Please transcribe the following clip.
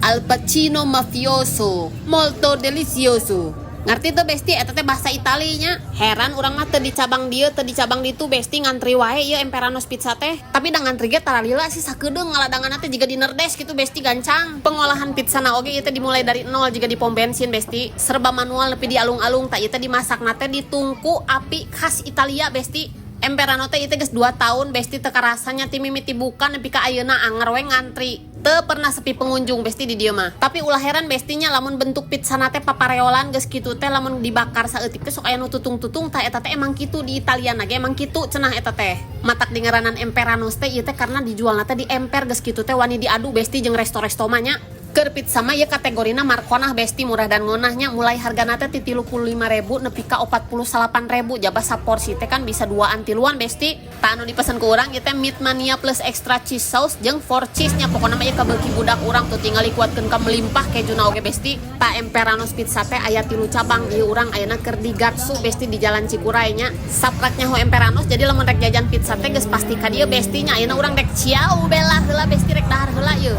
Al Pacino mafioso, molto delicioso. Ngerti tuh, Besti? Eta teh bahasa Italinya. Heran urang mah, teu di cabang dieu, teu di cabang ditu, Besti, ngantri wae ieu Emperanos Pizza teh. Tapi da ngantri ge tara lila sih, sakedeung ngaladangan teh jiga di Nerdes gitu, Besti, gancang. Pengolahan pizza na oge ieu teh dimulai dari nol jiga di pom bensin, Besti. Serba manual nepi dialung-alung. Tah, ieu teh dimasak teh di tungku api khas Italia, Besti. Emperano teh ieu teh geus 2 tahun, Besti, teu karasanya ti mimiti buka nepi ka ayeuna anger we ngantri. Teu pernah sepi pengunjung, Besti, di dieu mah. Tapi ulah heran, Bestinya, lamun bentuk pizza teh papareolan geus kitu teh lamun dibakar saeutik teh sok aya nu tutung-tutung. Tah, eta teh emang kitu di Italia ge emang kitu cenah eta teh. Matak dingaranan Emperanos teh ieu teh karena dijualna teh di emper geus kitu teh wani diadu, Besti, jeung resto-resto mah nya. Keur pizza mah ya kategorina markonah, Besti, murah dan ngeunahnya. Mulai hargana teh ti 35.000 nepi ka 48.000. Jaba saporsi teh kan bisa duaan tiluan, Besti. Tah, anu dipesan ku urang ieu teh meat mania plus extra cheese sauce jeung four cheese nya. Pokona mah ieu kabeuki budak urang tuh, tinggal kuatkeun ka melimpah kejuna oge, Besti. Tah, Emperanos Pizza teh aya tilu cabang. Ieu urang ayeuna keur di Gatsu, Besti, di Jalan Cikuray nya. Saprak nyaho Emperanos, jadi lamun rek jajan pizza teh geus pasti ka dieu, Besti nya. Ayeuna urang rek ciao bela heula, Besti, rek dahar heula ieu.